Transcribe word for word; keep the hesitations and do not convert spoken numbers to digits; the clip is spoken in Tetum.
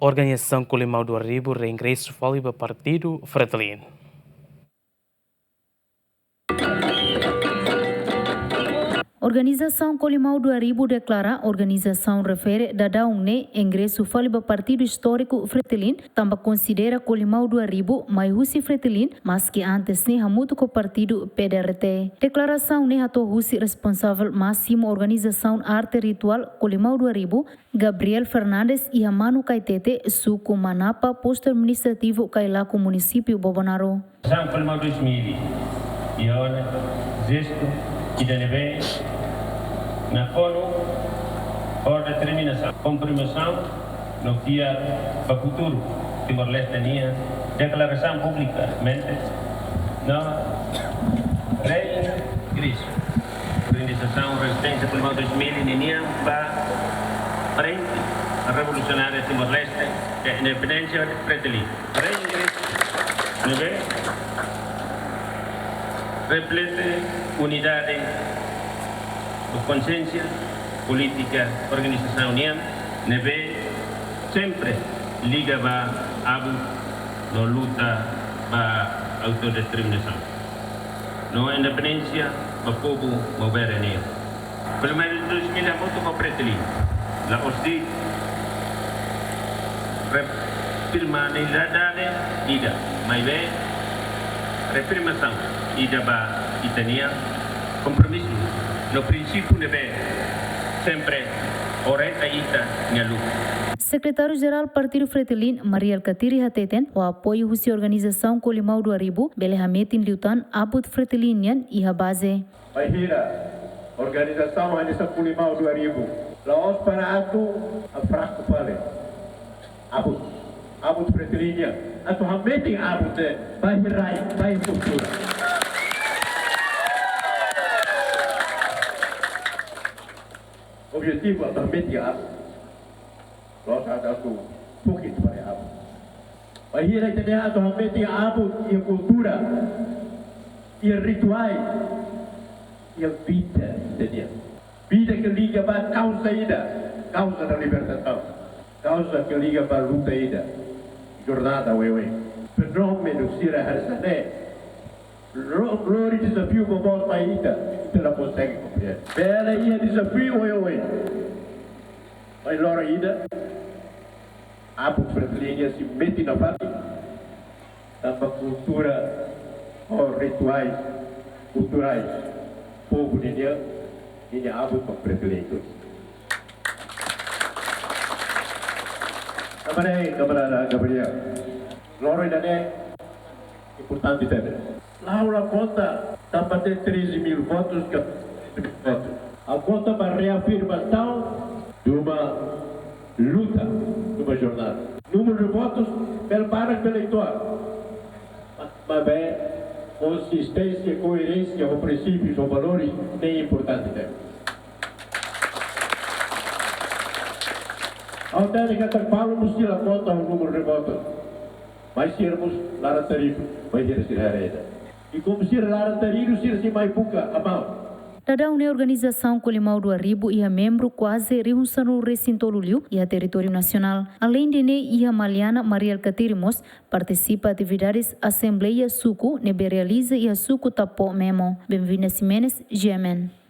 Organizasaun Kolimau dua ribu reingresu fali ba partidu Fretilin. Organizasaun Kolimau dua ribu deklara organizasaun refere daudaun ne'e ingresu fali ba partidu istóriku Fretilin, tanba konsidera Kolimau dua ribu mai husi Fretilin, maski antes ne'e hamutuk ho partidu P D R T. Deklarasaun ne'e hato'o husi responsavel másimu organizasaun arte rituál Kolimau dua ribu, Gabriel Fernandes, iha Manu Kaitete, suku Manapa, postu administrativu Kailaku, munisípiu Bobonaro. São Colimau dois mil e um, jestu ida ne'ebé nakonu ho determinasaun, kompromisaun no fiar ba futuru Timor-Leste nian, deklarasaun publikamente no reingresu organizasaun rezisténsia Colimau dois mil ninian ba frente revolusionária Timor-Leste de independénsia Fretilin. Reingresu ne'ebé reflete unidade no konsiénsia polítika organizasaun nian ne'ebé sempre liga ba abut no luta ba autodeterminasaun no independénsia ba povu maubere nian. Primeiru dois mil hamutuk ho Fretilin, la'ós de'it reafirma ne'e la dale ida, maibé reafirmasaun ida ba ita-nia kompromisu no prinsípiu ne'ebé sempre orienta ita-nia luta. Sekretáriu Jerál Partidu Fretilin, Mari Alkatiri hateten, ho apoiu husi organizasaun Kolimau dua ribu, bele hametin liután abut Fretilin nian iha baze. Bainhira organizasaun hanesan Kolimau dua ribu, la'ós para atu fraku fali abut, abut Fretilin nian, atu hametin abut ne'e ba iha rai, ba iha kultura. Objetivu atu hametin abut, la'ós atu, atu fokis fali abut. Bainhira ita-nia atu hametin abut iha kultura, iha rituál, iha vida ita-nian. Vida ke liga ba kauza ida, kauza da libertasaun, kauza ke liga ba luta ida, jornada oioin. Fenómenu sira hanesan ne'e, lo-, lori dezafiu boboot mai ita, ita la konsege komprende. Bele iha dezafiu oioin, mai loron ida, abut Fretilin nian sei metin nafatin, tanba kultura ho rituál kulturais povu ninian, ninia abut mak Fretilin. Kamarada, kamarada Gabriel, loron ida-ne'e importante tebes. La'o la konta tanba treze mil votus ka votus. Ha'u konta ba reafirmasaun de uma luta, de uma jornada. Númeru de votus bele barak, bele uitoan. Ma-, maibé konsisténsia, koerénsia ho prinsípius, ho valores ne'e importante tebes. Ha'u hatene katak balu mós sei la konta ho númeru de votus. Mas sira mós laran-taridu, bainhira sira haree ida. I komu sira laran-taridu, sira sei mai buka amau. Daudaun ne'e organizasaun Kolimau dua ribu iha membru kuaze rihun sanulu-resin-tolu liu iha territóriu nasionál. Aleinde ne'e, iha Maliana, Mari Alkatiri mós partisipa atividades asembleia suku ne'ebé realiza iha suku Tapo Memo. Benvinda Ximenes, G M N.